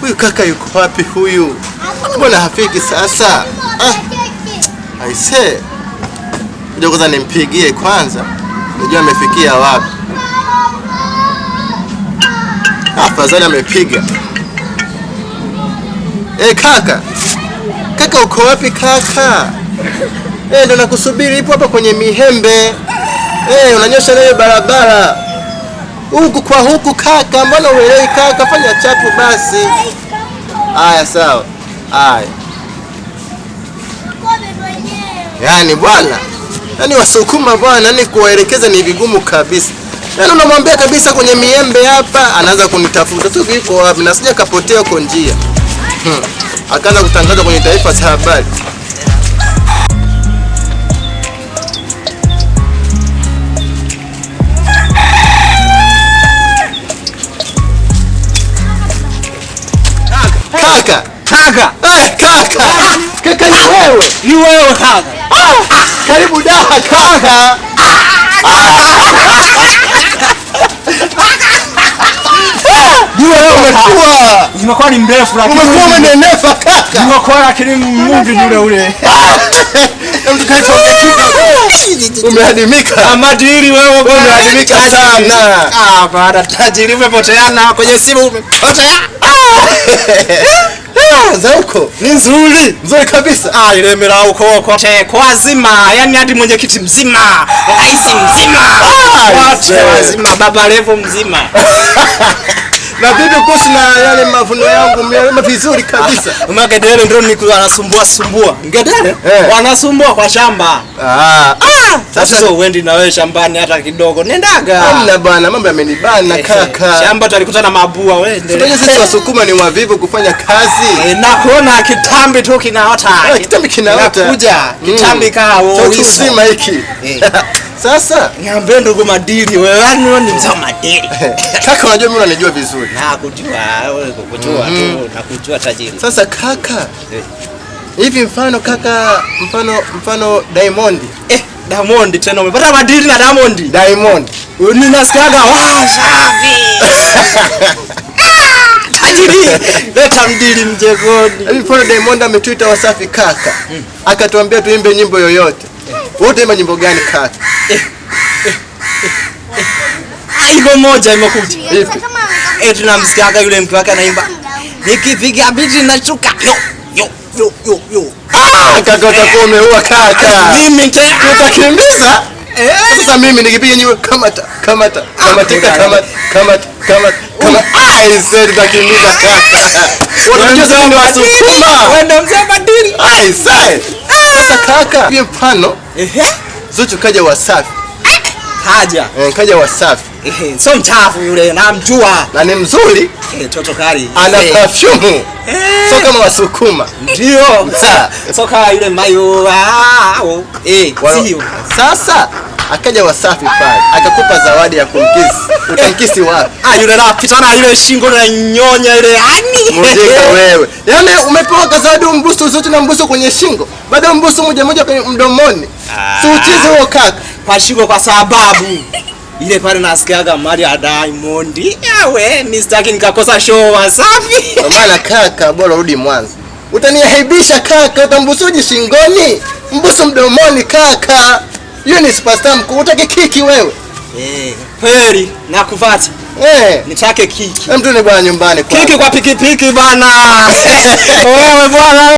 Huyu kaka yuko wapi huyu? Mbona hafiki sasa? Ah, aisee. Ngoja kwanza nimpigie kwanza. Nijue amefikia wapi. Afadhali amepiga. Eh, kaka. Kaka uko wapi kaka? Eh, ndo nakusubiri, ipo hapa kwenye Mihembe. Eh, unanyosha nayo barabara. Huku kwa huku kaka, mbona uelewi kaka? Fanya chapu basi. Aya, sawa. Aya. Yaani bwana, yaani Wasukuma bwana, yaani kuwaelekeza ni vigumu kabisa. Yaani unamwambia kabisa kwenye miembe hapa, anaanza kunitafuta. Tu yuko wapi? Na sija kapotea huko njia. Akaanza kutangaza kwenye taifa za habari. Kaka, Kaka, eh, kaka. Kaka ni wewe. ni wewe kaka. Ah, karibu da kaka. Ni wewe Umekuwa. Nimekuwa ni mrefu lakini Umekuwa umenenepa kaka. nimekuwa lakini mumbi yule ule. Hebu tukae tuongee kidogo. Umeadimika. Amadili wewe bwana. Umeadimika sana. Ah, baada tajiri umepoteana kwenye simu umepotea. Ah, za huko. Ni nzuri. Nzuri kabisa. Ah, ile mira huko kote kwa zima, yani hadi mwenyekiti mzima, rais mzima, Ah, wote mzee. wazima, Baba Levo mzima. Na vipi kuhusu na yale mavuno yangu mmealima vizuri kabisa. Ngedere ndio niko wanasumbua sumbua. Ngedere? Eh. Wanasumbua kwa shamba. Ah, Ah, Sasa- sasa uendi na wewe shambani hata kidogo. Nendaga. hamna bwana, mambo yamenibana kaka. Shamba tulikutana mabua wewe Unajua endelea. sisi Wasukuma ni wavivu kufanya kazi. Eh, na kuona kitambi tu kinaota. Ah, kitambi kinaota. Kinakuja. Kitambi kaa Cha utu wiso. uzima hiki. Eh. Sasa Niambie ndugu madili wewe, yani wewe ni mzee wa madili. kaka, unajua mimi unanijua vizuri. Nakujua wewe, kukujua tu, nakujua tajiri. Sasa kaka, Eh. hivi mfano kaka, mfano Diamond. Eh, Diamond tena umepata madili na Diamond. Diamond. Ninasikiaga wasafi. Tajiri, leta mdili mjegoni. Hivi mfano Diamond ametuita Wasafi kaka. Akatuambia tuimbe nyimbo yoyote. Wewe utaimba nyimbo gani kaka? Ah, iko moja imekuja. Ipi? Eh, tunamsikiaga yule mke wake anaimba. Nikipiga biti nashuka. Yo, yo, yo, yo, yo. Ah, kaka utakuwa umeua kaka. Mimi tena Utakimbiza? Eh. Sasa mimi nikipiga nyimbo kamata kamata kamatika kamata kamata kamata kama ai sasa tutakimbiza kaka. Unajua sisi ni Wasukuma. Wewe ndio mzee badili. Ai sasa. Sasa kaka, hivi mfano Ehe. Zuchu kaja Wasafi. Haja. Eh, kaja Wasafi. Ehe, sio mchafu yule, namjua. Na ni mzuri, Eh, toto kali. ana Eh. perfume. Eh. Sio kama Wasukuma. Ndio. Sa. Sio kama yule mayo. Ah, oh. Eh, sio. Sasa akaja Wasafi pale, akakupa zawadi ya kumkisi. Utamkisi wapi? Ah, yule napita na yule shingo na nyonya ile. Ani. Mjinga wewe. Yaani umepewa kazawadi umbusu zote na mbusu kwenye shingo. Baada mbusu moja moja kwenye mdomoni. Ah. Si uchizi huo kaka. Kwa shingo kwa sababu ile pale nasikiaga mali ya Diamond. Yawe, mimi sitaki nikakosa show Wasafi. Kwa maana kaka, bora rudi Mwanza. Utaniaibisha kaka, utambusuji shingoni, mbusu mdomoni kaka. Yeye ni superstar mkuu, utaki kiki wewe. Eh, kweli nakufata. Eh, Nitake kiki. hem, tuende bwana nyumbani kwa. Kiki kwa pikipiki bana. Wewe bwana.